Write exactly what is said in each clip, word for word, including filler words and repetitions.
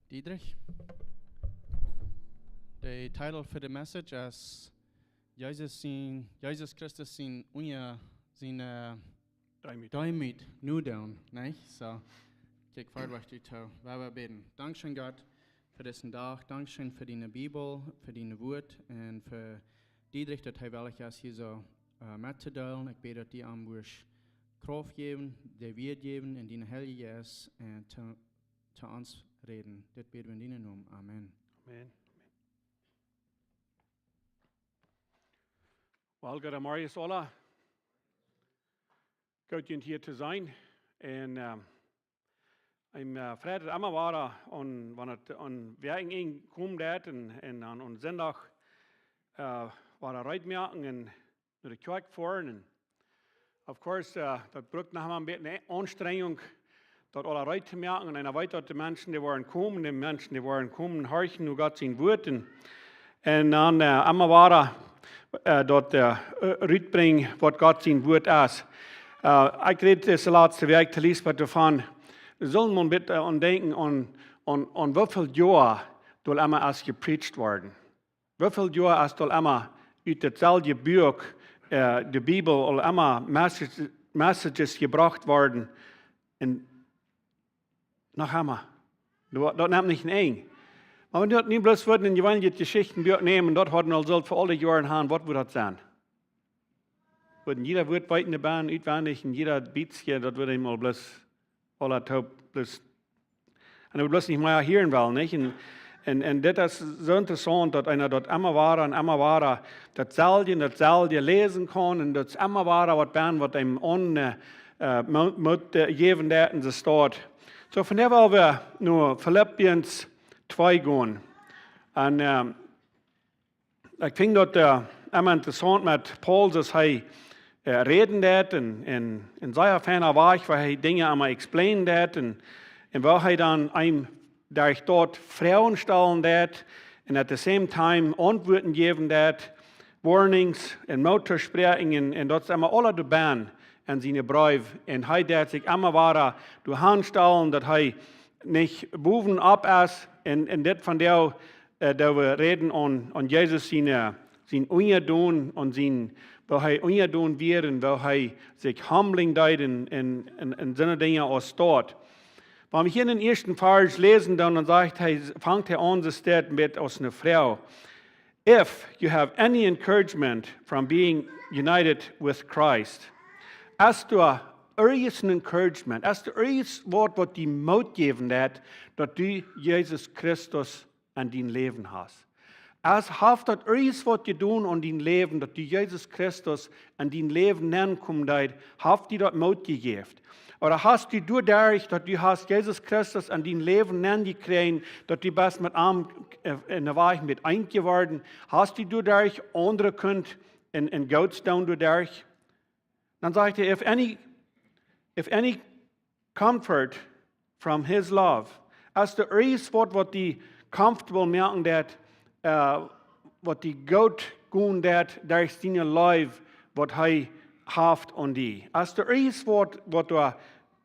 Dietrich? De Titel fa de Message es Jesus sien, Jesus Christus sien unja, sien, äh, Deemoot. Deemoot nu doonen, nä? So, kjikj, veleicht du to, wie woaren bäden. Dankscheen, Gott, fa disen Dach. Dankscheen fa diene Bibel, fa dien Wuat un fa Dietrich, daut hee wellich es hia soo, äh, mettodeelen. Ekj bäd, daut du am woascht Krauft jäwen, de Wieed jäwen un dien Heilja Jeist, äh, to, to ons räden. Dit bäd wie en dienen Nomen. Amen. Amen. Well, goodemorjes aula. Goot, junt hia to seenen. Un, äh, ekj, äh, frei mie emma wada aun, wan et aun Wäakjenenj kjemt daut un, un aun, aun Sindach, äh, wada reed moaken un no de Kjoakj foaren. Un of course, äh, daut brukt noch mol een bät Aunstrenjunk, daut aula reed to moaken. Un eena weet, daut de Menschen, dee woaren komen, de Menschen, dee woaren komen, horchen no Gott sien Wuat. Un, un dan, äh, emma wada, äh, daut, äh, äh, rutbrinjen, waut Gott sien Wuat es. Äh, ekj räd dise latste Wäakj to Lisbeth doavon, wie sellen mol een bät, äh, aun denkjen aun, aun, aun woo väl Joa doa emma es jepreacht worden. Woo väl Joa es doa emma ut daut selwje Buak, äh, de Bibel, aul emma Message-, Messages jebrocht worden. Un noch emma. Daut, daut nemt nich een Enj. Oba wan wie daut nu bloos wudden en jeweenlichet Jeschichtenbuak nämen, daut haud wie aul sult fa aule Joaren han, waut wudd daut sennen? Wudden jieda Wuat weeten, de Bibel utwendich un jieda Bietskje, daut wudd eena aul bloos aula toop bloos, un wudd bloos nich mea hieren wellen, nich? Un, un, un dit es soo interessaunt, daut eena daut emma wada un emma wada daut selwje un daut selwje läsen kaun un daut emma wada waut bie, waut eena aun, äh, äh, Mo-, Moot, äh, jäwen deit un soo wieda. So, vondoag wellen wie no Filippenzen twee gonen. Un, ähm, ekj finj daut, äh, emma interessaunt met Paulus, aus hee, äh, räden deit un, un, un sea fein wajch, woo hee Dinja emma explainen deit un, un woo hee dan eenem derch daut Froagen stalen deit un at the same time Auntwuaten jäwen deit, Warnings un Moot to spräakjen un, un daut es emma aula doabie en siene Breew. Un hee deit sikj emma wada doa aunstalen, daut hee nich bowenop es un, un dit vondoag, äh, daut wie räden aun, aun Jesus sien, äh, sien Unjadon, aun sien, woo hee unjadon wia un woo hee sikj humbling deed un, un, un, un soone Dinja aus daut. Wan wie hia en dän ieeschten Varsch läsen, dan, dan sajcht hee, fangt hee aun, soo steit met aus eene Froag. If you have any encouragement from being united with Christ. Hast du irjent een Encouragement, hast du irjent waut, waut die Moot jäwen deit, daut du Jesus Christus en dien Läwen hast? Aus haft daut irjent waut jedonen aun dien Läwen, daut du Jesus Christus en dien Läwen nenkomen deed, haft die daut Moot jejäft? Ooda hast du doaderch, daut du hast Jesus Christus en dien Läwen nenjekjräajen, daut du best met am, äh, en de Wajch met eent jeworden, hast du doaderch aundre kunt en, en Goots doonen doaderch? Dan sajcht hee, if any, if any comfort from his love. Hast du irjent waut, waut die comfortable moaken deit, äh, waut die goot doonen deit, derch siene Leew, waut hee haft aun die. Hast du irjent waut, waut doa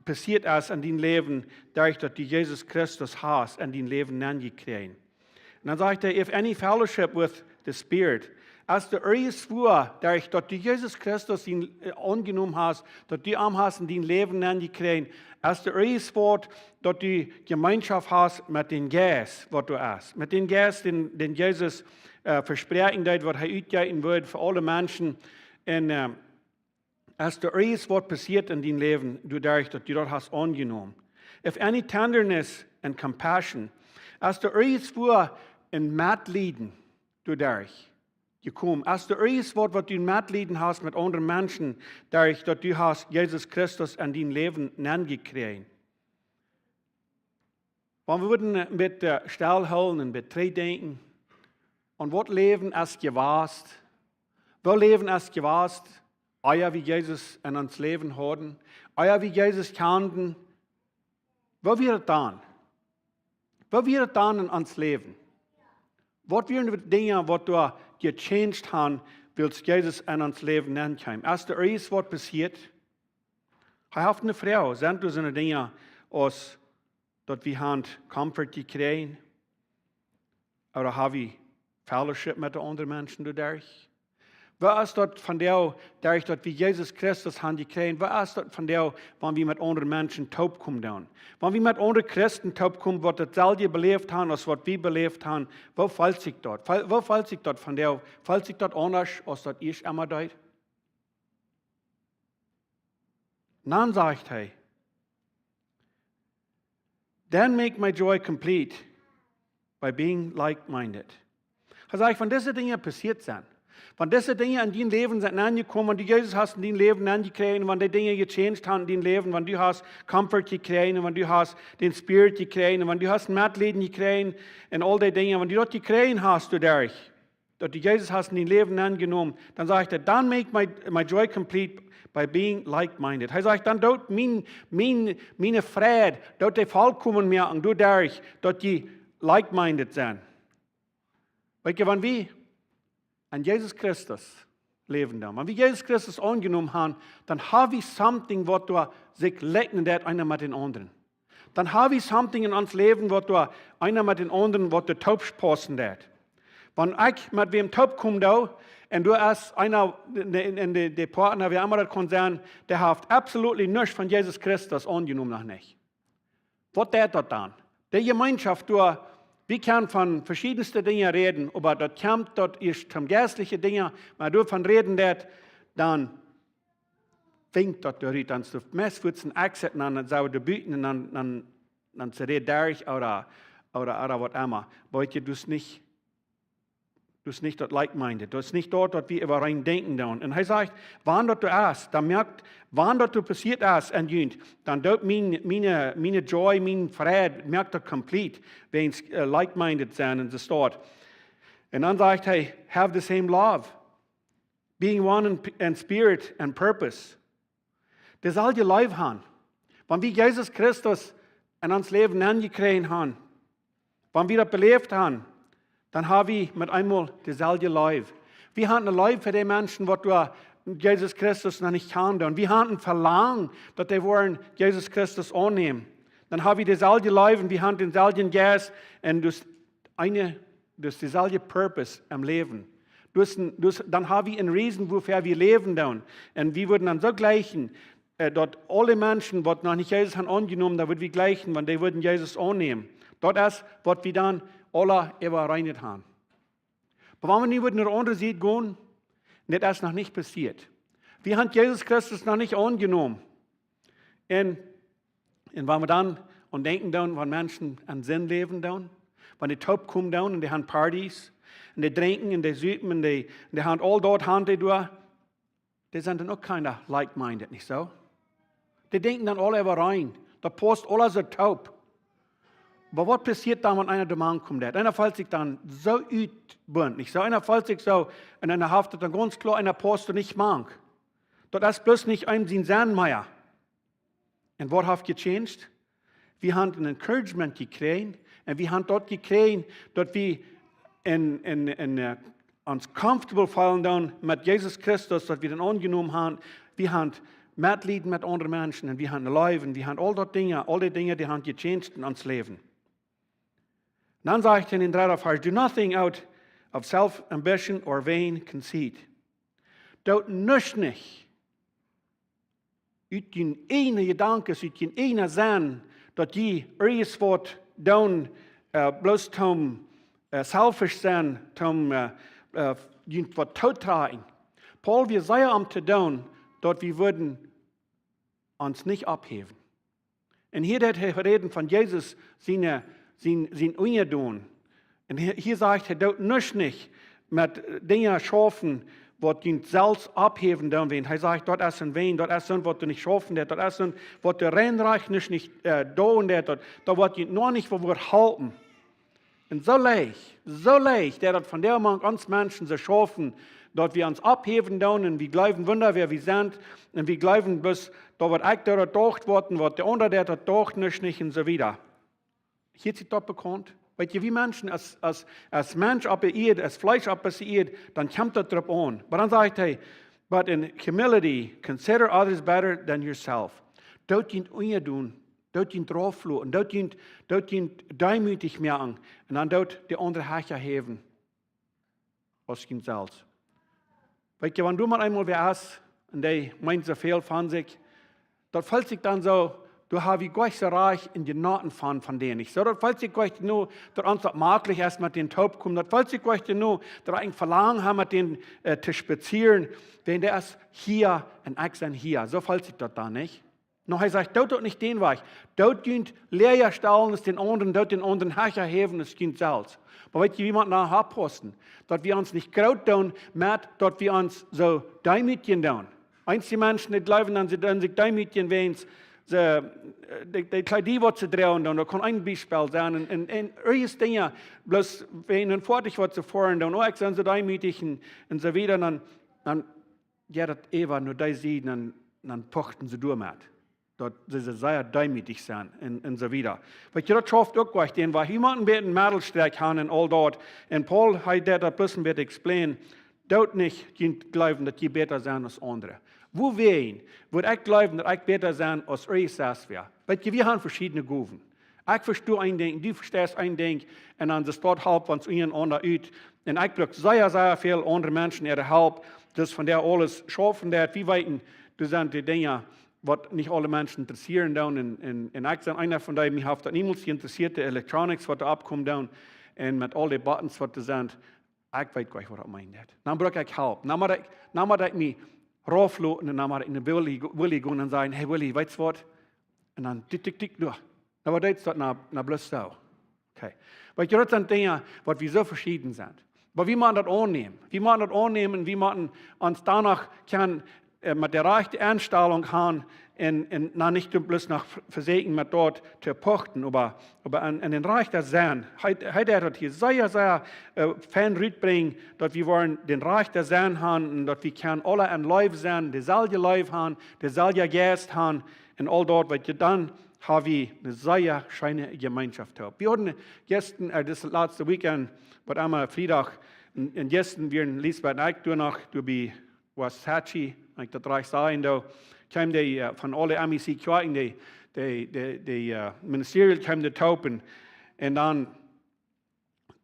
passieet es en dien Läwen, derch daut du Jesus Christus hast en dien Läwen nenjekjräajen. Un dan sajcht hee, if any fellowship with the Spirit. Hast du irjent waut, derch daut du Jesus Christus sien, äh, aunjenomen hast, daut du am hast en dien Läwen nenjekjräajen, hast du irjent waut, daut du Jemeenschoft hast met dän Jeist, waut doa es. Met dän Jeist, dän, dän Jesus, äh, vespräakjen deed, waut hee utjeeten wudd fa aule Menschen. Un, äh, hast du irjent waut passieet en dien Läwen, doaderch daut du daut hast aunjenomen. If any tenderness and compassion, hast du irjent waut en Metleiden doaderch jekomen. Hast du irjent waut, waut du en Metleiden hast met aundre Menschen, derch daut du hast Jesus Christus en dien Läwen nenjekjräajen. Wan wie wudden een bät, äh, stell hoolen un een bät trigj denkjen, aun waut Läwen es jewast, woo Läwen es jewast, ea wie Jesus en ons Läwen hauden, ea wie Jesus kjanden, woo wia daut dan? Woo wia daut dan en ons Läwen? Waut wieren de Dinja, waut doa gechanged haben, wiels Jesus en ons Läwen nenkjeem? Es doa irjent waut passieet? Hee haft eene Froag, sent doa soone Dinja aus daut wie haben Comfort jekjräajen? Ooda ha wie Fellowship met de aundre Menschen doaderch? Woo es daut vondoag, derch daut wie Jesus Christus haben jekjräajen, woo es daut vondoag, wan wie met aundre Menschen toopkomen doonen? Wan wie met aundre Christen toopkomen, waut daut selwje beläft haben aus waut wie beläft haben, woo felt sikj daut? Feel-, woo felt sikj daut vondoag? Felt sikj daut aundasch aus daut ieescht emma deed? Dan sajcht hee, "Then make my joy complete by being like-minded." Hee sajcht, wan dise Dinja passieet sent, wan dise Dinja en dien Läwen sent aunjekomen, wan du Jesus hast en dien Läwen aunjekjräajen, wan dee Dinja jechanged haben en dien Läwen, wan du hast Comfort jekjräajen, wan du hast dän Spirit jekjräajen, wan du hast Metleiden jekjräajen un aul dee Dinja, wan du daut jekjräajen hast doaderch, daut du Jesus hast en dien Läwen aunjenomen, dan sajcht hee, "Then make my, my joy complete by being like-minded." Hee sajcht, dan deit mien, mien, miene Freid, deit dee vollkomen moaken, doaderch daut jie like-minded sent. Weetst, wan wie aun Jesus Christus läwen doonen, wan wie Jesus Christus aunjenomen haben, dan ha wie something waut doa sikj likjnen deit, eena met dän aundren. Dan ha wie something en ons Läwen waut doa eena met dän aundren waut doa toop paussen deit. Wan ekj met wäm toopkomen doo, un doa es eena, en, en de, de Partner, wäa emma daut kaun sennen, dee haft absolutely nuscht von Jesus Christus aunjenomen noch nich. Waut deit daut dan? De Jemeenschoft doa, wie kjennen von veschiedenste Dinja räden, oba daut kjemt daut ieescht toom jeistliche Dinja, wan doa von räden deit, dan winkjt daut doa rut, dan es daut meist fuaz een exit, dan sent wie doa buten un dan, dan, dan es de Räd derch ooda, ooda, ooda waut emma. Oba weetst, daut es nich, daut es nich daut like-minded, daut es nich daut, waut wie äwareen denkjen doonen. Un hee sajcht, wan daut doa es, dan moakt, wan daut doa passieet es aun junt, dan deit mien, miene, miene joy, mien Freid, moakt daut complete, wan wie, äh, like-minded sent un soo wieda. Un dan sajcht hee, "Have the same love, being one in, in spirit and purpose." Deeselwje Leew haben. Wan wie Jesus Christus en ons Läwen aunjekjräajen haben, wan wie daut beläft haben, dan ha wie met eemol deeselwje Leew. Wie haben eene Leew fa dee Menschen, waut doa Jesus Christus noch nich kjanen doonen. Wie haben een Velangen, daut dee woaren Jesus Christus aunnämen. Dan ha wie deeselwje Leew un wie haben dänselwjen Jeist un daut eene, daut es deeselwje purpose em Läwen. Daut es een, daut es, dan ha wie eene reason, wuafäa wie läwen doonen. Un wie wudden dan soo jlikjen, äh, daut aule Menschen, waut noch nich Jesus haben aunjenomen, dan wudden wie jlikjen, wan dee wudden Jesus aunnämen. Daut es, waut wie dan aula äwareen haben. Oba wan wie nu wudden no de aundre Sied gonen, daut es noch nich passieet. Wie haben Jesus Christus noch nich aunjenomen. Un, un wan wie dan aun denkjen doonen, wan Menschen en Sind läwen doonen, wan dee toopkomen doonen un dee haben parties, un dee drinkjen un dee supen un dee, un dee haben aul daut, haben dee doa, dee sent dan uk kinda like-minded, nich soo? Dee denkjen dan aula äwareen. Daut pausst aules soo toop. Oba waut passieet dan, wan eena doa mank kjemt? Eena feelt sikj dan soo utbunt, nich soo? Eena feelt sikj soo, un eena haft daut dan gaunz kloa, eena pausst doa nich mank. Daut es bloos nich eenem sien Senn mea. Un waut haft jechanged? Wie haben een Encouragement jekjräajen un wie haben daut jekjräajen, daut wie en, en, en, äh, ons comfortable feelen doonen met Jesus Christus, daut wie dän aunjenomen haben. Wie haben Metleiden met aundre Menschen un wie haben Leew un wie haben aul daut Dinja, aul dee Dinja, dee haben jechanged en ons Läwen. Dan sajcht hee en dän dredden Varsch, "Do nothing out of self-ambition or vain conceit." Doot nuscht nich ut june ieejne Jedanken, ut june ieejne Senn, daut jie irjent waut doonen, äh, bloos toom, äh, selfish sennen, toom, äh, äh, junt waut tootrakjen. Paulus wia sea aum to doonen, daut wie wudden ons nich oppheewen. Un hia deed hee räden von Jesus siene, sien, sien Unjadon. Un hia, hia sajcht hee, doot nuscht nich met Dinja schaufen, waut junt selfst oppheewen doonen woat. Hee sajcht, daut es een vain, daut es soont, waut du nich schaufen deist, daut es soont, waut du rein rajcht nich, nich, äh, doonen deist, daut, daut woat junt noch nich woat halpen. Un soo leicht, soo leicht, daut daut vondoag mank ons Menschen soo schaufen, daut wie ons oppheewen doonen un wie jleewen Wunda, wäa wie sent, un wie jleewen bloos, daut waut ekj doa docht woat un waut de aundra doa docht, nuscht nich un soo wieda. Hieet sikj daut bekaunt? Weetst, wie Menschen aus, aus, aus Mensch opp de Ieed, aus Fleesch opp de Ieed, dan kjemt daut doaropp aun. Oba dan sajcht hee, "But in humility, consider others better than yourself." Doot junt unjadon Doot junt raufloten, doot junt, doot junt deemootich moaken un dan doot de aundre hecha häwen aus junt selfst. Weetst, wan du mau eemol wäa hast un dee meent soo väl von sikj, daut felt sikj dan soo, du hast wie goa soo rajcht en jenoten von, von dän nich. Soo, daut felt sikj goa nich, daut ons daut mäajlich es, met dän toop to komen. Daut felt sikj goa nich, daut wie een Velangen haben, met dän, äh, to spazieren. Dän dee es hia un ekj sie hia. Soo felt sikj daut dan nich. Nu, hee sajcht, doot daut nich dän Wajch. Doot junt läaja stalen aus dän aundren, doot dän aundren hecha häwen aus junt selfst. Oba weetst, wie motten doa oppaussen, daut wie ons nich groot doonen met daut wie ons soo deemootjen doonen. Eenje Menschen, dee jleewen, dan see doonen sikj deemootjen, wäajen see, äh, dee, dee Kjleeda, waut see droagen, dan, daut kaun een Biespel sennen. Un, un, un irjent Dinja, bloos wäajen een Foatich, waut see foaren, dan, oh, ekj sie soo deemootich un, un soo wieda. Dan, dan, jo, daut äwa no dee Sied, dan, dan puchten see doamet. Daut see, see sea deemootich sent un, un soo wieda. Weetst, daut schauft uk goa nich, wiels wie motten een bät een Meddelstreck haben un aul daut. Un Paul, hee deed daut bloos een bät explain. Doot nich, junt jleewen, daut jie bäta sent aus aundre. Wuawäajen wudd ekj jleewen, daut ekj bäta sie aus irjent wäa? Weetst, wie haben veschiedne Gowen. Ekj vesto een Dinkj, du vesteist een Dinkj, un dan es daut halpt ons unjarenaunda ut. Un ekj bruck sea, sea väl aundre Menschen äare Help, daut von dee aules schaufen, daut wie weeten, daut sent dee Dinja, waut nich aule Menschen interessieren doonen. Un, un, un ekj sie eena von dee, mie haft daut niemols jinteressieet, de electronics, waut doa oppkomen doonen, un met aul dee buttons, waut doa sent. Ekj weet goa nich, waut daut meent. Dan bruck ekj Help. Dan mott ekj, dan mott ekj mie raufloten un dan mott ekj no Willy, Willy gonen un sajen: "Hey Willy, weetst waut?" Un dan tick, tick, tick, doa. Dan woat daut, daut no, no bloos soo. Okay. Weetst, daut sent Dinja, waut wie soo veschieden sent. Oba wie motten daut aunnämen. Wie motten daut aunnämen un wie motten ons doano kjennen, äh, met de rajchte Enstalunk haben un, un dan nich bloos noch v-, vesieekjen met daut to puchten, oba, oba aun, aun dän rajchten Senn. Hee, hee deed daut hia sea, sea, äh, fein rutbrinjen, daut wie woaren dän rajchten Senn haben un daut wie kjennen aule aun Leew sennen, deeselwje Leew haben, deeselwja Jeist haben un aul daut, weetst, dan ha wie eene sea scheene Jemeenschoft toop. Wie hauden jistren, äh, daut latste Weekend, waut emma Friedach, un, un jistren wieren Lisbeth un ekj doa noch, doa bie Wasatch, wan ekj daut rajcht sajen doo, kjeemen dee, äh, von aule M E C Kjoakjen, dee, dee, dee, dee, äh, Ministerial kjeemen doa toop un, un dan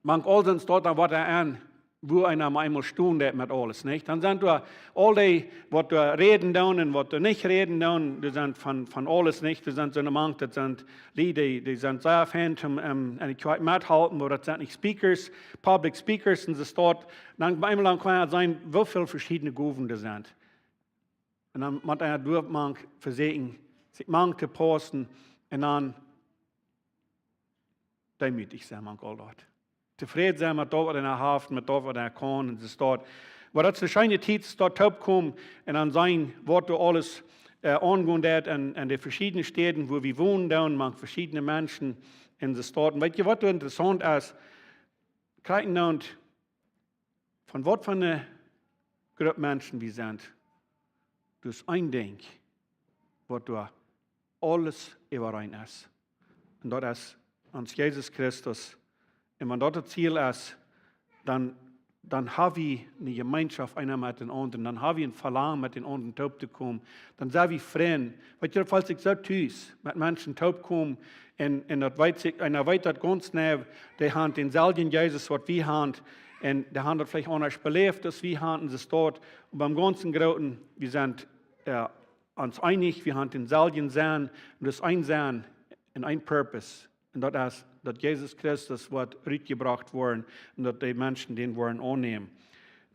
mank aul sent daut dan waut aun, wua eena mau eemol stonen deit met aules, nich? Dan sent doa aul dee, waut doa räden doonen un waut doa nich räden doonen, dee sent von, von aules, nich? Dee sent soo mank, daut sent Lied, dee, dee sent sea fein toom, ähm, enne Kjoakj methalpen, oba daut sent nich speakers, public speakers, un see stonen, dan mau eemol dan kaun eena seenen, woo väl veschiedne Gowen doa sent. Un dan mott eena doa mank vesieekjen, sikj mank to paussen un dan deemootich sennen mank aul daut. Tofräd sennen met daut, waut eena haft, met daut, waut eena kaun, un see stonen. Oba daut es eene scheene Tiet, see stonen toopkomen un dan seenen, waut doa aules, äh, aungonen deit aun, aun de veschiedne Städen, wua wie wonen doonen, mank veschiedne Menschen, un see stonen. Weetst, waut doa interessaunt es, kjikj nu, von waut fa eene Grupp Menschen wie sent, daut es een Dinkj, waut doa aules äwareen es. Un daut es ons Jesus Christus. Un wan daut daut Ziel es, dan, dan ha wie eene Jemeenschoft eena met dän aundren. Dan ha wie een Velangen met dän aundren toop to komen. Dan sent wie Frind. Weetst, daut felt sikj soo tus, met Menschen toop to komen. Un, un daut weet sikj, eena weet daut gaunz nau, dee haben dänselwjen Jesus, waut wie haben. Un dee haben daut veleicht aundasch beläft, aus wie haben, un see stonen. Oba em gaunzen Grooten, wie sent, äh, ons eenich, wie haben dänselwjen Senn, un daut es een Senn un een Purpose. Un daut es, daut Jesus Christus woat rutjebrocht woaren un daut dee Menschen dän woaren aunnämen.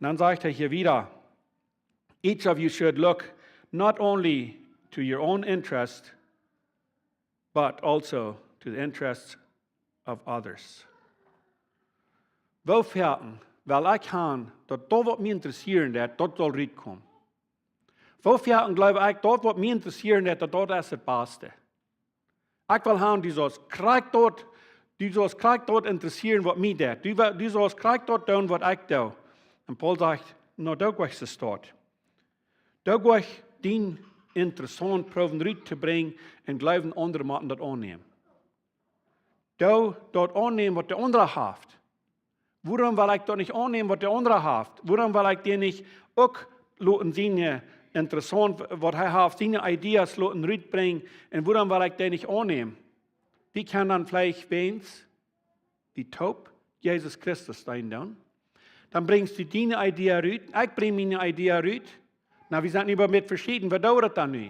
Un dan sajcht hee hia wieda: "Each of you should look not only to your own interest, but also to the interests of others." Woo foaken well ekj haben, daut daut, waut mie interessieren deit, daut saul rutkomen? Woo foaken jleew ekj, daut, waut mie interessieren deit, daut daut es daut baste? Ekj well haben, du saust krakjt daut, du saust krakjt daut interessieren, waut mie deit. Du, wa-, du saust krakjt daut doonen, waut ekj doo. Un Paul sajcht: "No, doo goanich soo stoakj. Doo goanich dien Interesse proowen rut to brinjen un jleewen, aundre motten daut aunnämen. Doo daut aunnämen, waut de aundra haft." Wuarom well ekj daut nich aunnämen, waut de aundra haft? Wuarom well ekj dän nich uk loten siene, interessaunt, waut hee haft, siene Ideas loten rutbrinjen, un wuarom well ekj dee nich aunnämen? Wie kjennen dan veleicht weens, wie toop Jesus Christus deenen doonen. Dan brinjst du diene Idee rut, ekj brinj miene Idee rut. Na, wie sent nu oba met veschieden, waut deit daut dan nu?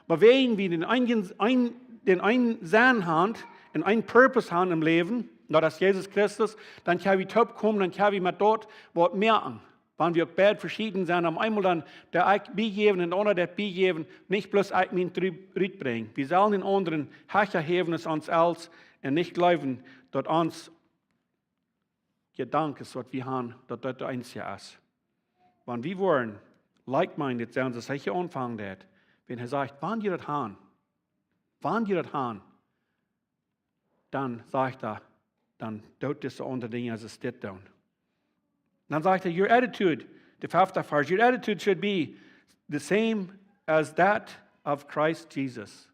Oba wan wie dän eenen, een, dän eenen Senn haben un een Purpose haben em Läwen, daut es Jesus Christus, dan kjenn wie toopkomen, dan kjenn wie met daut waut moaken. Wan wie uk beid veschieden sent, opp eemol dan dee ekj biejäwen un dee aundra dee biejäwen, nich bloos ekj mien rut-, rutbrinjen. Wie sellen dän aundren hecha häwen aus ons selfst un nich jleewen, daut ons Jedanken, waut wie haben, daut daut de eensje es. Wan wie woaren like-minded sennen, soo aus hee aunfangen deed, wan hee sajcht, wan jie daut haben, wan jie daut haben, dan sajcht hee, dan doot dise aundre Dinja aus dit doonen. Dan sajcht hee, your attitude, de fefte Varsch, your attitude should be the same as that of Christ Jesus.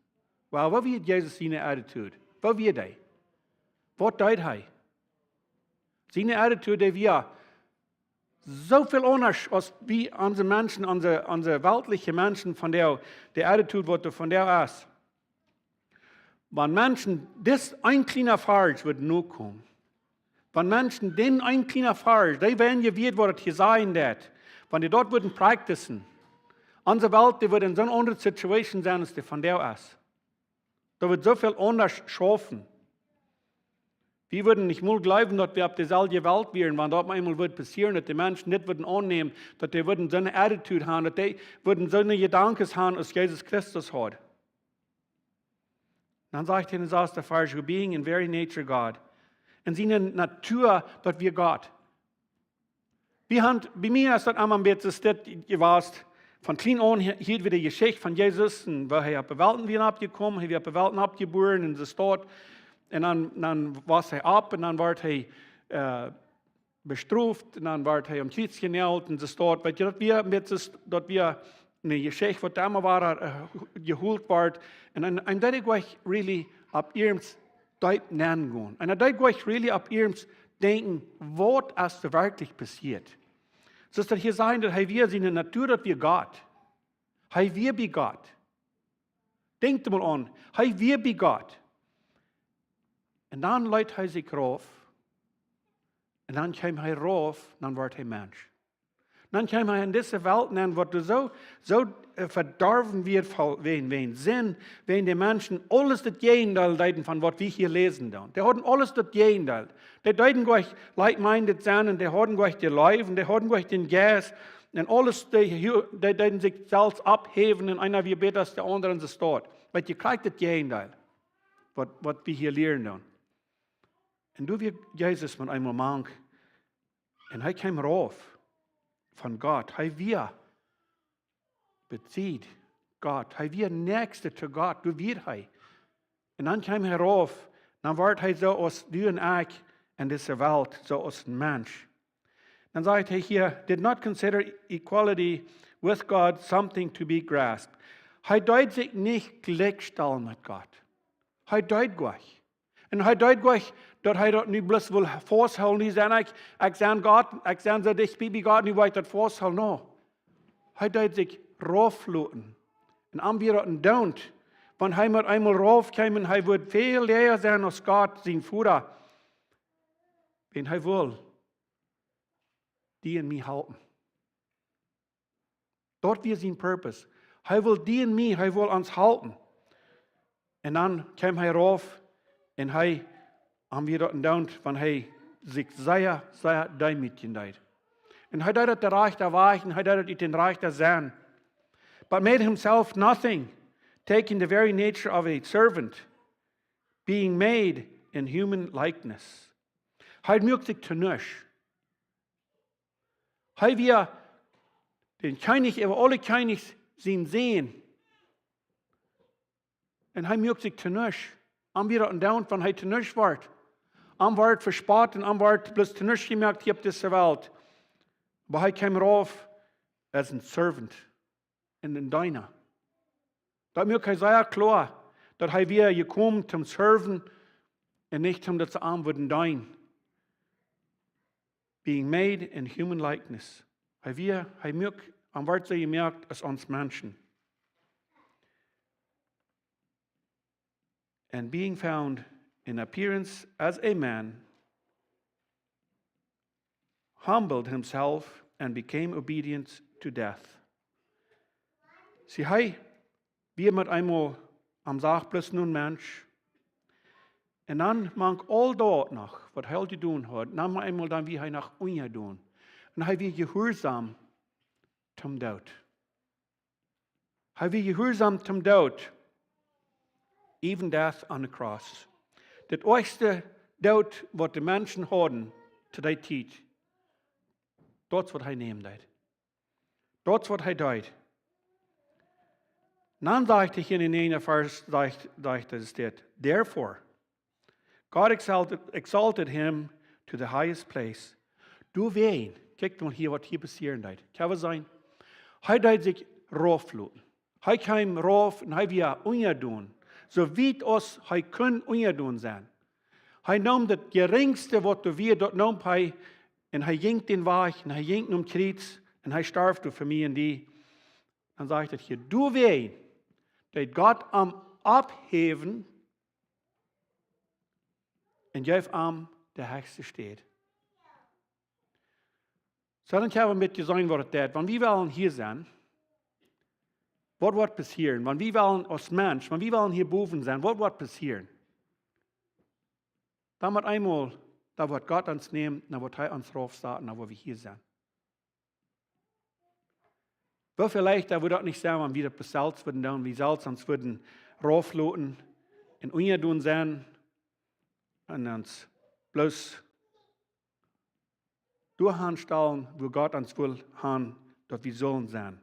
Well, waut wia Jesus siene attitude? Waut wia dee? Waut deed hee? Siene attitude, dee wia soo väl aundasch aus wie onse Menschen, onse, onse weltliche Menschen von dee, de attitude waut doa von dee es. Wan Menschen dis een kjliena Varsch wudden nokomen, wan Menschen dän een kjliena Varsch, dee wudden je wieet waut et hia sajen deed, wan dee daut wudden practicen, onse Welt, dee wudd en soone aundre Situation sennen aus dee von dee es. Daut wudd soo väl aundasch schaufen. Wie wudden nich mol jleewen, daut wie opp deselwje Welt wieren, wan daut mau eemol wudd passieren, daut de Menschen dit wudden aunnämen, daut dee wudden soone attitude haben, daut dee wudden soone Jedanken haben aus Jesus Christus haud. Dan sajcht hee en de sasde Varsch, who being in very nature God. En siene Natua, daut wia Gott. Wie haben, bie mie es daut emma een bät dit jewast. Von kjlien aun hie-, hieed wie de Jeschicht von Jesus un woo hee opp de Welt wia oppjekomen, hee wia opp de Welt oppjebuaren en de Staut. Un dan, dan wia hee opp un dan wort hee, äh, bestroft un dan wort hee aum Kjriez jenault en de Staut. Weetst, daut wia met, daut wia eene Jeschicht waut emma wada, äh, jeholt wort. Un, un, un daut ekj nich really opp iernst deep nengonen. Un daut ekj nich really opp iernst denkjen, waut es werkjlich passieet. Soo aus daut hia sajcht, daut hee wia siene Natua, daut wia Gott. Hee wia bie Gott. Denkjt mol aun, hee wia bie Gott. Un dan leet hee sikj rauf. Un dan kjeem hee rauf, dan wort hee Mensch. Dan kjeem hee en dise Welt nenn, waut doa soo, soo, äh, vedorwen wia, voll wäajen, wäajen Sind, wäajen de Menschen aules daut Jäajendeel deeden von waut wie hia läsen doonen. Dee hauden aules daut Jäajendeel. Dee deeden nich like-minded sennen, dee hauden nich de Leew, dee hauden nich dän Jeist. Un aules, dee, dee deeden sikj selfst oppheewen un eena wia bäta aus de aundre en de Staut. Weetst, jie kjrieen daut Jäajendeel, waut, waut wie hia lieren doonen. Un doa wia Jesus mau eemol mank. Un hee kjeem rauf von Gott. Hee wia besied Gott. Hee wia näakjste to Gott. Doa wia hee. Un dan kjeem hee rauf. Dan wort hee soo aus du un ekj en dise Welt, soo aus een Mensch. Dan sajcht hee hia, did not consider equality with God something to be grasped. Hee deed sikj nich jlikjstalen met Gott. Hee deed nich. Un hee deed nich, daut hee daut nu bloos wull fausthoolen, hee säd, ekj, ekj sie Gott, ekj sie soo dicht bie, bie Gott, nu well ekj daut fausthoolen. No. Hee deed sikj raufloten. Un am wia daut endoont, wan hee mau eemol rauf kjeem, un hee wudd väl läaja sennen aus Gott, sien Voda. Wan hee wull die un mie halpen. Daut wia sien Purpose. Hee wull die un mie, hee wull ons halpen. Un dan kjeem hee rauf un hee, am wia daut endoont, wan hee sikj sea, sea deemootjen deed. Un hee deed daut de rajchte Wajch un hee deed daut ut dän rajchten Senn. But made himself nothing, taking the very nature of a servant, being made in human likeness. Hee muak sikj to nuscht. Hee wia dän Kjennich äwa aule Kjennichs sien Sän. Un hee muak sikj to nuscht. Am wia daut endoont, wan hee to nuscht wort. Am wort vespott un am wort bloos to nuscht jemoakt hia opp dise Welt. Oba hee kjeem rauf aus een Servant. Un een Deena. Daut muak hee sea kloa, daut hee wia jekomen toom serven un nich toom daut see am wudden deenen. Being made in human likeness. Hee wia, hee muak Un woat soo jemoakt aus ons Menschen. And being found in appearance as a man, humbled himself and became obedient to death. See, hee wia met eemol aum Sach bloos een Mensch. Un dan mank aul daut noch, waut hee aul jedonen haud, dan met eemol dan wia hee noch unjadon. Un hee wia jehuarsom toom Doot. Hee wia jehuarsom toom Doot. Even death on the cross. Daut oajchste Doot, waut de Menschen hauden to dee Tiet. Daut es waut hee nämen deed. Daut es waut hee deed. Dan sajcht hee hia en dän näajenden Varsch, sajcht, sajcht hee dit: Therefore, God exalted, exalted him to the highest place. Doawäajen, kjikj mol hia, waut hia passieren deed. Kjenn wie seenen? Hee deed sikj raufloten. Hee kjeem rauf un hee wia unjadon. Soo wiet aus hee kunn unjadon sennen. Hee neem daut jerinjste, waut doa wia, daut neem hee, un hee jinkj dän Wajch, un hee jinkj nom Kjriez, un hee storf doa fa mie un die. Dan sajcht hee hia: Doawäajen deed Gott am opphäwen un jeef am de hechste Städ. Soo, dan hab wie een bät jeseenen, waut daut deit. Wan wie wellen hia sennen, waut woat passieren? Wan wie wellen aus Mensch, wan wie wellen hia bowen sennen, waut woat passieren? Dan met eemol, dan woat Gott ons nämen, dan woat hee ons raufsaten, dan woa wie hia sennen. Woo väl leichta wudd daut nich sennen, wan wie daut selfst wudden doonen, wie selfst ons wudden raufloten un unjadon sennen un ons bloos doahan stalen, wua Gott ons well han, daut wie sullen sennen.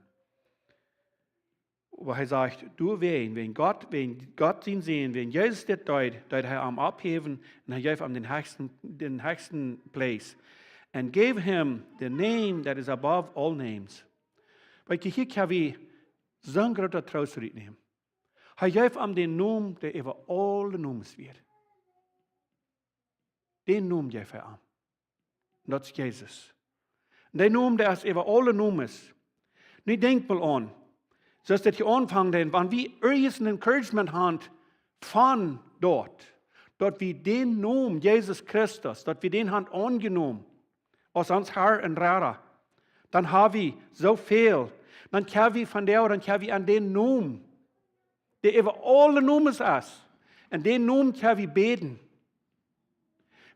Oba hee sajcht, doawäajen, wäajen Gott, wäajen Gott sien Sän, wäajen Jesus dit deed, deed hee am opphäwen un hee jeef am dän hechsten, dän hechsten Plaz. And gave him the name that is above all names. Weetst, hia kjenn wie soon grooten Troost rutnämen. Hee jeef am dän Nomen, dee äwa aule Nomes wia. Dän Nomen jeef hee am. Un daut es Jesus. Un dee Nomen, dee es äwa aule Nomes. Nu denkj mol aun, soo aus daut hia aunfangt, dan, wan wie irjent een Encouragement han von doa, daut wie dän Nomen Jesus Christus, daut wie dän han aunjenomen aus ons Herr un Rada, dan hab wie soo väl, dan kjenn wie von doa, dan kjenn wie aun dän Nomen, dee äwa aule Nomes es, aun dän Nomen kjenn wie bäden.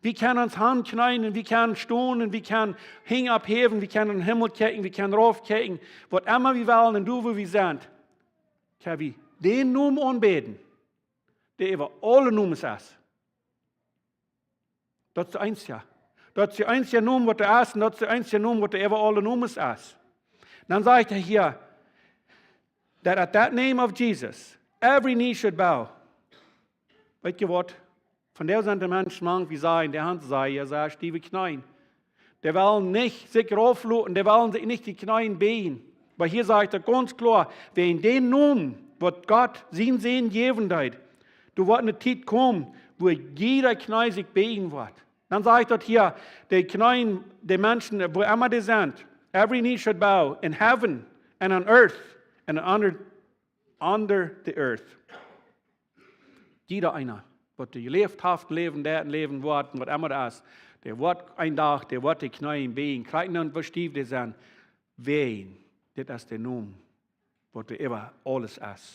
Wie kjennen ons hankjneeen un wie kjennen stonen un wie kjennen Henj opphäwen, wie kjennen em Himmel kjikjen, wie kjennen raufkjikjen, waut emma wie wellen un doa, wua wie sent, kjenn wie dän Nomen aunbäden, dee äwa aule Nomes es. Daut es de eensje. Daut es de eensje Nomen, waut doa es, un daut es de eensje Nomen, waut doa äwa aule Nomes es. Dan sajcht hee hia, that at that name of Jesus, every knee should bow. Weetst waut? Von doa sent de Menschen mank, wie sajen, dee han sea, sea stiewe Kjneeen. Dee wellen nich sikj raufloten, dee wellen sikj nich de Kjneeen bäjen. Oba hia sajcht daut gaunz kloa, wäajen dän Nomen, waut Gott sien Sän jäwen deed, doa woat eene Tiet komen, wua jieda Kjnee sikj bäjen woat. Dan sajcht daut hia, de Kjneeen, de Menschen, wua emma dee sent, every knee should bow in heaven and on earth and under, under the earth. Jieda eena, waut doa jeläft haft, läwen deit un läwen woat, un waut emma daut es, dee woat een Dach, dee woat de Kjneeen bäjen, krakjt endoont woo stiew dee sent, wäajen dit es de Nomen, waut doa äwa aules es.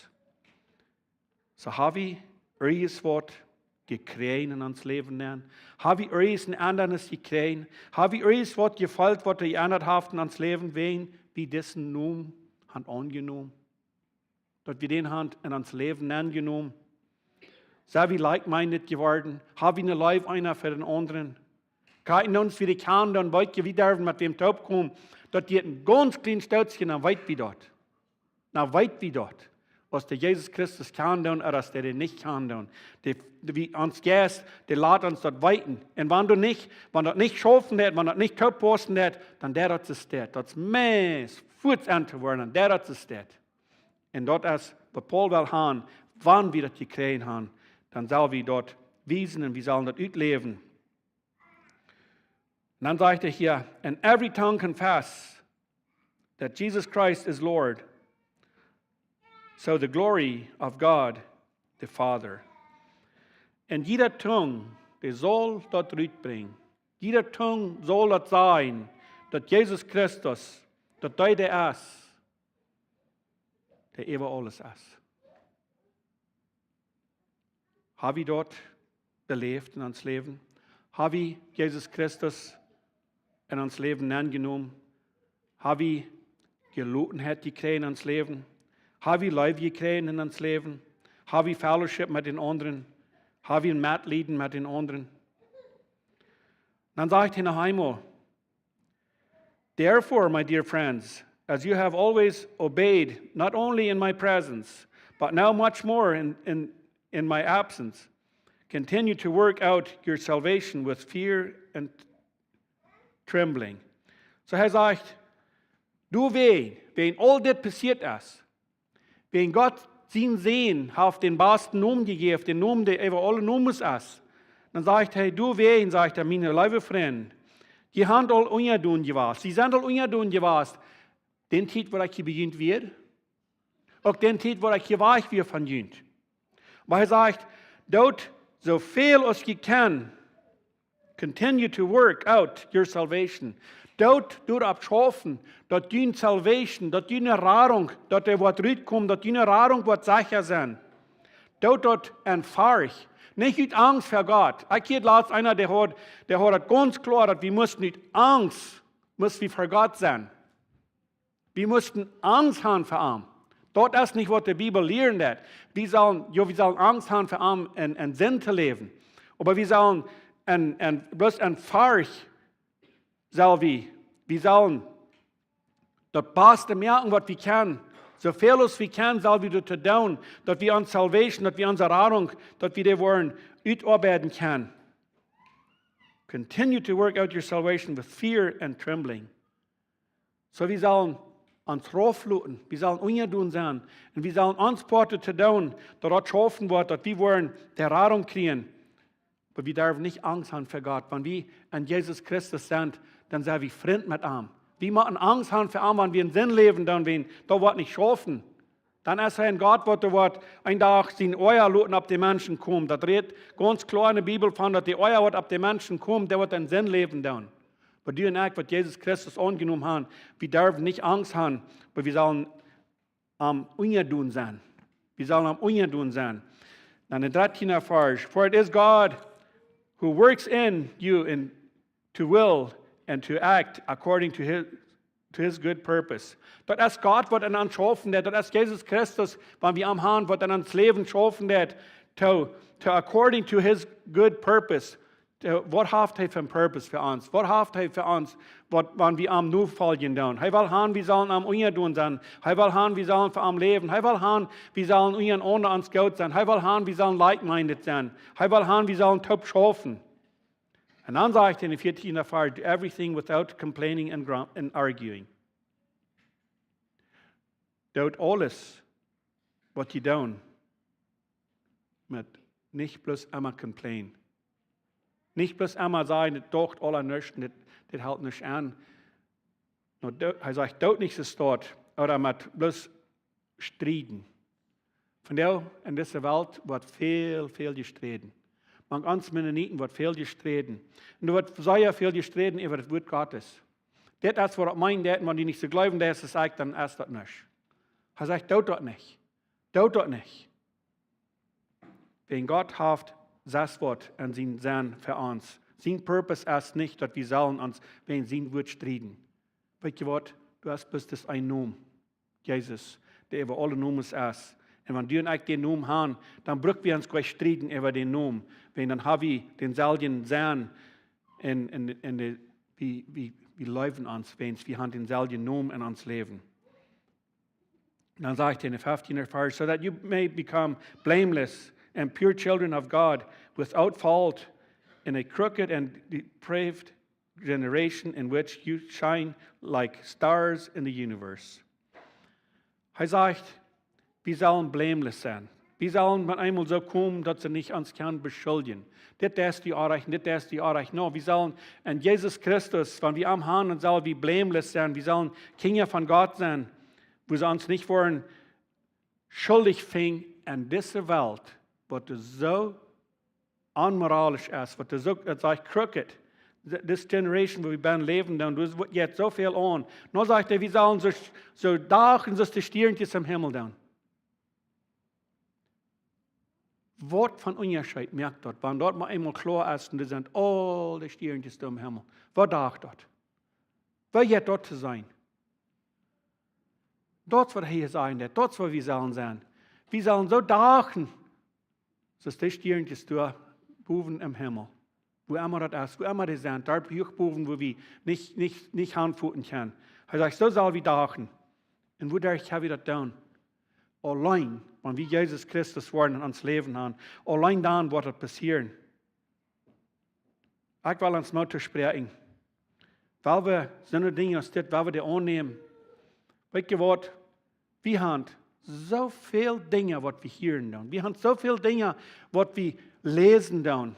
Soo, hab wie irjent waut jekjräajen en ons Läwen nenn? Hab wie irjent een Endanis jekjräajen? Hab wie irjent waut jefeelt, waut doa jeendat haft en ons Läwen, wäajen wie disen Nomen han aunjenomen? Daut wie dän han en ons Läwen aunjenomen? Sent wie like-minded jeworden? Hab wie eene Leew eena fa dän aundren? Kjikj, en ons, wie dee kjanen, dan weet jie, wie derwen met wäm toopkomen. Daut jie een gaunz kjlien Stootje, dan weet wie daut. Dan weet wie daut. Aus dee Jesus Christus kjanen doonen, ooda aus dee dän nich kjanen doonen. Dee, dee, wie ons Jeist, dee lat ons daut weeten. Un wan du nich, wan daut nich schaufen deit, wan daut nich toopaussen deit, dan deit daut soo steit. Daut es meist fuaz aun to woaren, dan deit daut soo steit. Un daut es waut Paulus well han, wan wie daut jekjräajen han, dan sell wie daut wiesen un wie sellen daut utläwen. Un dan sajcht hee hia, and every tongue confess that Jesus Christ is Lord, so the glory of God the Father. Un jieda Tung, dee saul daut rutbrinjen. Jieda Tung saul daut sajen, daut Jesus Christus, daut dee dee es, dee äwa aules es. Ha wie daut beläft en ons Läwen? Ha wie Jesus Christus en ons Läwen aunjenomen? Ha wie Jelotenheit jekjräajen en ons Läwen? Ha wie Leew jekjräajen en ons Läwen? Ha wie Fellowship met dän aundren? Ha wie een Metlieden met dän aundren? Dan sajcht hee noch eemol, "Therefore, my dear friends, as you have always obeyed, not only in my presence, but now much more in, in, in my absence, continue to work out your salvation with fear and trembling." So hee sajcht, doawäajen, wäajen aul dit passieet es, wäajen Gott sienen Sän haft dän basten Nomen jejäft, dän Nomen, dee äwa aule Nomes es. Dan sajcht hee, doawäajen, sajcht hee, miene leewe Frind, jie sent aul unjadon jewast. Jie sent aul unjadon jewast. Dän Tiet, wua ekj hia bie junt wia, uk dän Tiet, wua ekj hia wajch wia von junt. Oba hee sajcht, doot soo väl aus jie kjennen. Continue to work out your salvation. Doot doaropp schaufen, daut june salvation, daut june Radunk, daut dee woat rutkomen, daut june Radunk woat secha sennen. Doot daut en Forcht. Nich ut Angst ver Gott. Ekj hieed latst eena, dee haud, dee haud daut gaunz kloa, daut wie musten ut Angst, musten wie ver Gott sennen. Wie musten Angst haben ver am. Daut es nich, waut de Bibel lieren deit. Wie sellen, jo, wie sellen Angst haben ver am en, en Sind to läwen. Oba wie sellen en, en, bloos en Forcht sell wie, wie sellen daut baste moaken, waut wie kjennen. Soo väl aus wie kjennen, sell wie daut doonen, daut wie onse salvation, daut wie onse Radunk, daut wie dee woaren utoabeiden kjennen. Continue to work out your salvation with fear and trembling. So wie sellen ons raufloten, wie sellen unjadon sennen, un wie sellen ons Poat to doonen, daut daut schaufen woat, daut wie woaren de Radunk kjrieen. Oba wie derwen nich Angst haben ver Gott. Wan wie en Jesus Christus sent, dan sent wie Frind met am. Wie motten Angst haben ver am, wan wie en Sind läwen, dan wan daut woat nich schaufen. Dan es hee een Gott, waut doa woat een Dach sien Oaja loten opp de Menschen komen. Daut rät gaunz kloa en de Bibel von, daut de Oaja, waut opp de Menschen komen, dee woat en Sind läwen doonen. Oba du un ekj, waut Jesus Christus aunjenomen haben, wie derwen nich Angst haben, oba wie sellen am unjadon sennen. Wie sellen am unjadon sennen. Dan de dartieende Varsch. "For it is God who works in you in to will and to act according to his, to his good purpose." Daut es Gott, waut en ons schaufen deit. Daut es Jesus Christus, wan wie am haben, waut en ons Läwen schaufen deit. To, to according to his good purpose. Äh, waut haft hee fa een Purpose fa ons? Waut haft hee fa ons, waut, wan wie am nofoljen doonen? Hee well haben, wie sellen am unjadon sennen. Hee well haben, wie sellen fa am läwen. Hee well haben, wie sellen unjarenaunda ons goot sennen. Hee well haben, wie sellen like-minded sennen. Hee well haben, wie sellen toop schaufen. Un dan sajcht hee en de veatieende Varsch, "Do everything without complaining and grum-, and arguing." Doot aules, waut jie doonen, met nich bloos emma complain. Nich bloos emma sajen, dit docht aula nuscht, dit, dit helt nuscht aun. No, do-, hee sajcht, doot nich soo stoakj, ooda met bloos strieden. Vondoag en dise Welt woat väl, väl jestreden. Mank ons Mennoniten woat väl jestreden. Un doa woat sea väl jestreden äwa daut Wuat Gottes. Dit es, waut ekj meen, daut wan du nich soo jleewen deist aus ekj, dan es daut nuscht. Hee sajcht, doot daut nich. Doot daut nich. Wäajen Gott haft sest waut en sien Senn fa ons. Sien Purpose es nich, daut wie sellen ons wäajen sien Wuat strieden. Weetst du waut? Du hast bloos disen eenen Nomen. Jesus, dee äwa aule Nomes es. Un wan du un ekj dän Nomen haben, dan bruck wie ons nich strieden äwa dän Nomen. Wäajen dan ha wie dänselwjen Senn un, un, un de, wie, wie, wie leewen ons, wäajen wie haben dänselwjen Nomen en ons Läwen. Dan sajcht hee en de veatieende Varsch, "So that you may become blameless and pure children of God, without fault in a crooked and depraved generation in which you shine like stars in the universe." Hee sajcht, wie sellen blameless sennen. Wie sellen met eemol soo komen, daut see nich ons kjennen beschuldjen. Dit es dee Oarich, dit es dee Oarich. No, wie sellen en Jesus Christus, wan wie am han, dan sell wie blameless sennen. Wie sellen Kjinja von Gott sennen, wua see ons nich woaren schuldich finjen en dise Welt, waut soo onmoralisch es, waut soo, daut sajcht crooked. Th-, this generation wua wie bennen läwen, dan doa woat jetzt soo väl aun. No sajcht hee, wie sellen soo, soo dachen aus de Stiernkjes em Himmel dan. Waut von Unjascheet moakt daut, wan daut mau eemol kloa es un doa sent aul de Stiernkjes doa em Himmel? Waut dacht daut? Waut jeit daut to sennen? Daut es waut hee sajcht, daut es waut wie sellen sennen. Wie sellen soo dachen, soo aus de Stiernkjes doa bowen em Himmel. Wua emma daut es, wua emma dee sent, doa huach bowen, wua wie nich, nich, nich hanfoten kjennen. Hee sajcht, soo sell wie dachen. Un woo derch kjenn wie daut doonen? Auleen, wan wie Jesus Christus woaren en ons Läwen han. Auleen dan woat daut passieren. Ekj well ons Moot toospräakjen. Wiels wie soone Dinja aus dit, wiels wie dee aunnämen. Weetst du waut? Wie han soo väl Dinja waut wie hieren doonen. Wie han soo väl Dinja waut wie läsen doonen.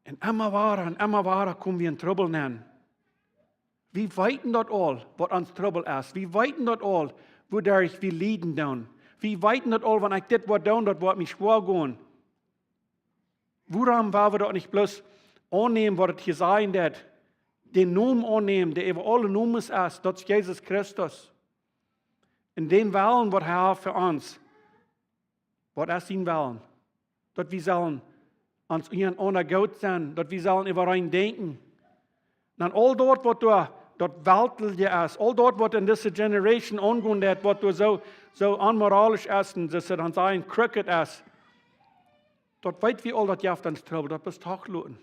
Un emma wada un emma wada komen wie en Trubbel nenn. Wie weeten daut aul, waut ons Trubbel es. Wie weeten daut aul, woo derch wie lieden doonen. Wie weeten daut aul, wan ekj dit woa doonen, daut woat mie schwoa gonen. Wuarom woa wie daut nich bloos aunnämen, waut et hia sajcht, daut dän Nomen aunnämen, dee äwa aule Nomes es, daut es Jesus Christus. Un dän Wellen, waut hee haft fa ons, waut es sien Wellen? Daut wie sellen ons unjarenaunda goot sennen, daut wie sellen äwareen denkjen. Dan aul daut, waut doa, daut weltliche es, aul daut, waut en dise generation aungonen deit, waut doa soo, soo onmoralisch es un soo, soo dan sajen, crooked es, daut weet wie aul, daut jeft ons Trubbel, daut best doch loten.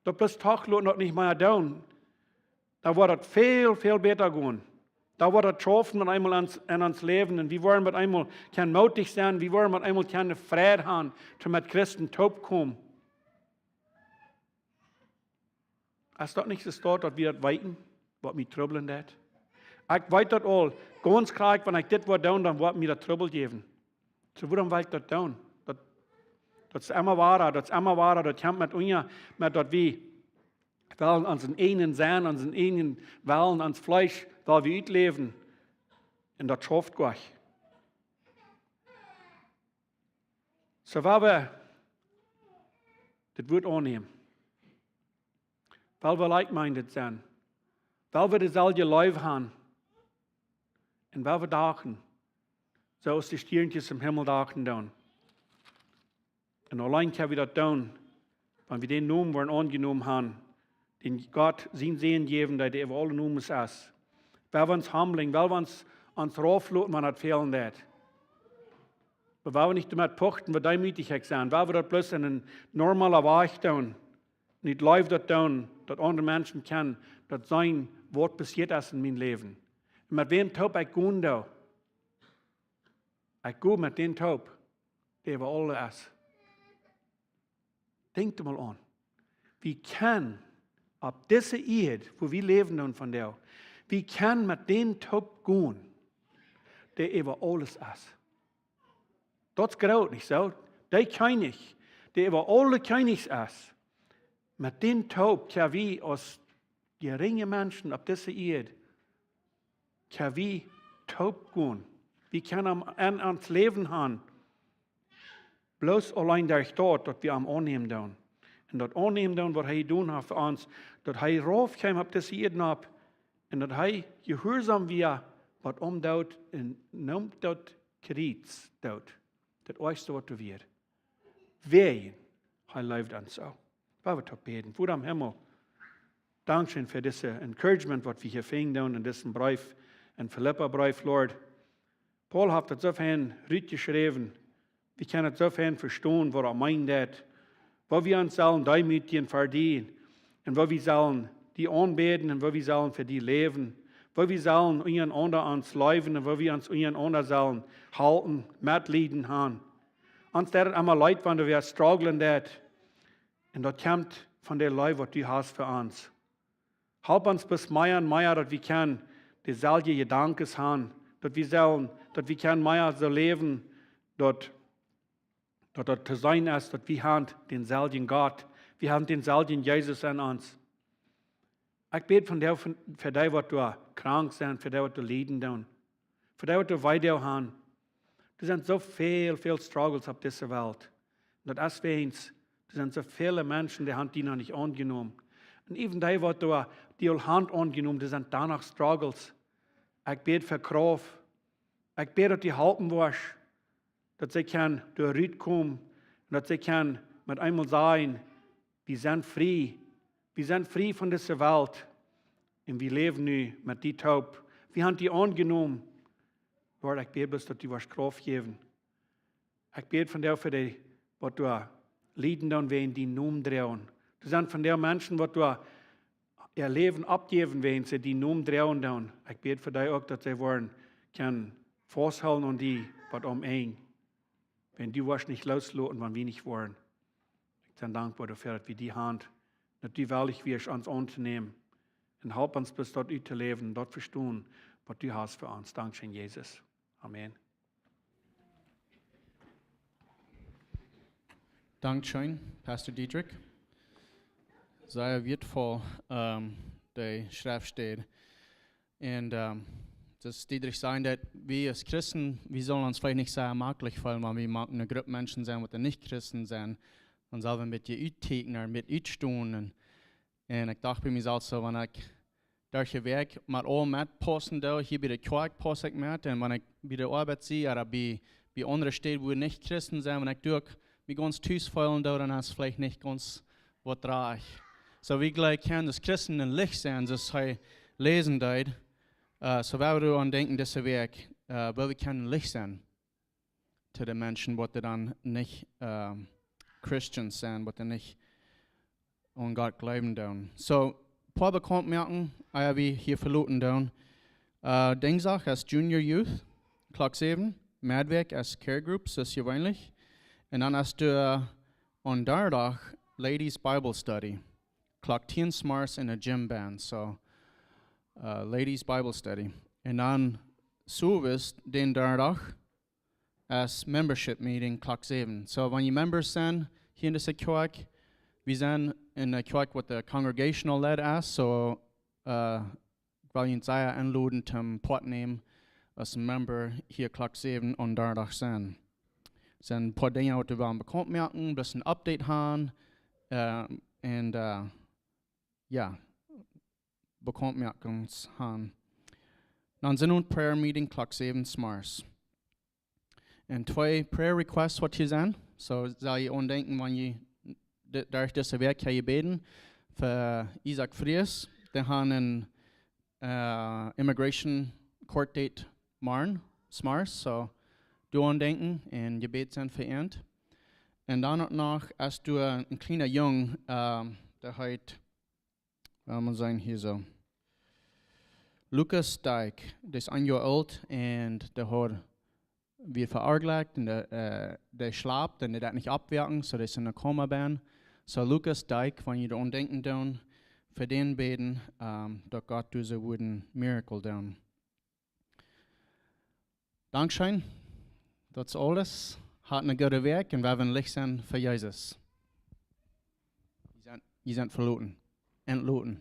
Daut best doch loten, daut nich mea doonen. Dan woat daut väl, väl bäta gonen. Dan woat daut schaufen met eemol ons, en ons Läwen. Un wie woaren met eemol kjennen mootich sennen, wie woaren met eemol kjennen Fräd han, toom met Christen toopkomen. Es daut nich soo, daut wie daut weeten, waut mie trubblen deit? Ekj weet daut aul, gaunz kloa, wan ekj dit woa doonen, dan woat mie daut Trubbel jäwen. Soo, wuarom well ekj daut doonen? Daut, daut es emma wada, daut es emma wada, daut kjemt met unja, met daut wie wellen onsen eenen Senn, onsen eenen Wellen, ons Fleesch, well wie utläwen. Un daut schauft goa nich. Soo, wiels wie dit Wuat aunnämen, wiels wie like-minded sennen, wiels wie deeselwje Leew han, un wiels wie dachen, soo aus de Stiernkjes em Himmel dachen doonen. Un auleen kjenn wie daut doonen, wan wie dän Nomen woaren aunjenomen han, dän Gott sien Sän jäwen, dee äwa aule Nomes es. Wiels wie ons humbling, wiels wie ons, ons raufloten, wan daut fälen deit. Oba wiels wie nich doamet puchten, waut deemootich ekj sie, wiels wie daut bloos en een normala Wajch doonen, nich leew daut doonen, daut aundre Menschen kjennen daut seenen, waut passieet es en mien Läwen. Un met wäm toop ekj gonen doo. Ekj go met dän toop, dee äwa aule es. Denkj mol aun. Wie kjennen opp dise Ieed, wua wie läwen doonen vondoag, wie kjennen met dän toop gonen, dee äwa aules es. Daut es groot, nich soo? Dee Kjennich, dee äwa aule Kjennichs es. Met dän toop kjenn wie aus jerinje Menschen opp dise Ieed, kjenn wie toop gonen. Wie kjennen am en ons Läwen han. Bloos auleen derch daut, daut wie am aunnämen doonen. Un daut aunnämen doonen, waut hee jedonen haft fa ons, daut hee rauf kjeem opp dise Ieed nopp. Un daut hee jehuarsom wia, waut aum Doot un neem daut Kjriez doot. Daut ieeschte, waut doa wia. Wäajen hee leeft ons soo. Lot ons toop bäden. Voda em Himmel, dankscheen fa dise encouragement, waut wie hia finjen doonen en disen Breef, en Filippabreef, Lord. Paul haft daut soo fein rutjeschräwen. Wie kjennen daut soo fein vestonen, waut hee meent daut. Woo wie ons sellen deemootjen fa die. Un woo wie sellen die aunbäden un woo wie sellen fa die läwen. Woo wie sellen unjarenaunda ons leewen un woo wie ons unjarenaunda sellen halpen, Metleet han. Ons deit daut emma leet, wan wie strugglen doonen. Un daut kjemt von de Leew, waut du hast fa ons. Halp ons bloos mea un mea, daut wie kjennen deeselwje Jedanken han, Daut wie sellen, daut wie kjennen mea soo läwen, daut, daut daut to seenen es, daut wie haben dänselwjen Gott, wie haben dänselwjen Jesus en ons. Ekj bäd vondoag fa, fa dee, waut doa krank sent, fa dee, waut doa lieden doonen, fa dee, waut doa Weedoag haben. Doa sent soo väl, väl Struggles opp dise Welt. Un daut es wäajens, doa sent soo väle Menschen, dee haben die noch nich aunjenomen. Un even dee, waut doa, die aul haben aunjenomen, doa sent doa noch Struggles. Ekj bäd fa Krauft. Ekj bäd, daut du halpen woascht, daut see kjennen doa rutkomen un daut see kjennen met eemol sajen: "Wie sent frie. Wie sent frie von dise Welt. Un wie läwen nu met die toop. Wie haben die aunjenomen." Herr, ekj bäd bloos, daut du woascht Krauft jäwen. Ekj bäd vondoag fa dee, waut doa lieden doonen, wäajen dien Nomen droagen. Doa sent vondoag Menschen, waut doa äa Läwen oppjäwen, wäajen see dien Nomen droagen doonen. Ekj bäd fa dee uk, daut see woaren kjennen fausthoolen aun die bat aum Enj. Wan du woascht nich loosloten, wan wie nich woaren. Ekj sie dankboa doafäa, daut wie die haben, daut du wellich wieescht, ons auntonämen. Un help ons bloos daut uttoläwen, daut vestonen, waut du hast fa ons. Dankscheen, Jesus. Amen. Dankscheen, Pastor Diedrich. Sea wieetvoll, ähm, dee Schreftstäd. Un, ähm, daut Diedrich säd, daut wie aus Christen, wie sellen ons veleicht nich soo jemaklich feelen, wan wie mank eene Grupp Menschen sent, waut nich Christen sent. Dan sell wie een bät utkjikjen, met utstonen. Un ekj docht bie mie selfst soo, wan ekj derch de Wäakj met aul metpaussen doo, hia bie de Kjoakj pauss ekj met, un wan ekj bie de Oabeit sie, ooda bie, bie aundre Städ, wua nich Christen sent, wan ekj doa mie gaunz tus feelen doo, dan es veleicht nich gaunz waut rajcht. Soo, wie jlikj kjennen aus Christen een Licht sennen, soo aus hee läsen deed. Äh, soo, wie wellen doaraun denkjen, dise Wäakj, äh, woo wie kjennen Licht sennen to de Menschen, waut dan nich, ähm, Christians sent, waut nich aun Gott jleewen doonen. Soo, poa bekaunt moaken, ea wie hia veloten doonen. Äh, Dinjsdach es Junior Youth, Klock säwen. Meddwäakj es Care Groups, soo aus jeweenlich. Un dan es doa, äh, aun Donnadach Ladies Bible Study, Klock tieen zemorjes en de Gym Band. Soo, äh, Ladies Bible Study. Un dan sowes dän Donnadach es Membership Meeting, Klock säwen. Soo, wan jie Members sent hia en dise Kjoakj, wie sent en eene Kjoakj, waut de Congregational led es, soo, äh, ekj well junt sea enloden toom Poat nämen aus een Member hia Klock säwen aun Donnadach sennen. Sent een poa Dinja, waut wie wellen bekaunt moaken, bloos een Update haben, äh, un, äh, jo, bekaunt moaken haben. Dan sent een Prayer Meeting Klock säwen zemorjes. Un twee Prayer Requests, waut hia sent. Soo, sell jie aun denkjen, wan jie di-, derch dise Wäakj haben jebäden fa Isaac Fries. Dee haben een, äh, Immigration Court Date morjen, zemorjes. Soo, doa aun denkjen un jebäden sennen fa an. Un dan uk noch, es doa een kjliena Jung, ähm, dee heet, lot mie seenen hia soo, Lucas Dyke, dee es een Joa oolt un dee haud, wort veoordeelt un dee, äh, dee schlapt un dee deit nich oppwoaken, soo dee es en een Koma benn. Soo Lucas Dyke, wan jie doa aun denkjen doonen, fa dän bäden, ähm, daut Gott doa soo wudd een Miracle doonen. Dankscheen. Daut es aules. Hat eene goode Wäakj un wie wellen Licht sennen fa Jesus. Jie sent, jie sent veloten. Entloten.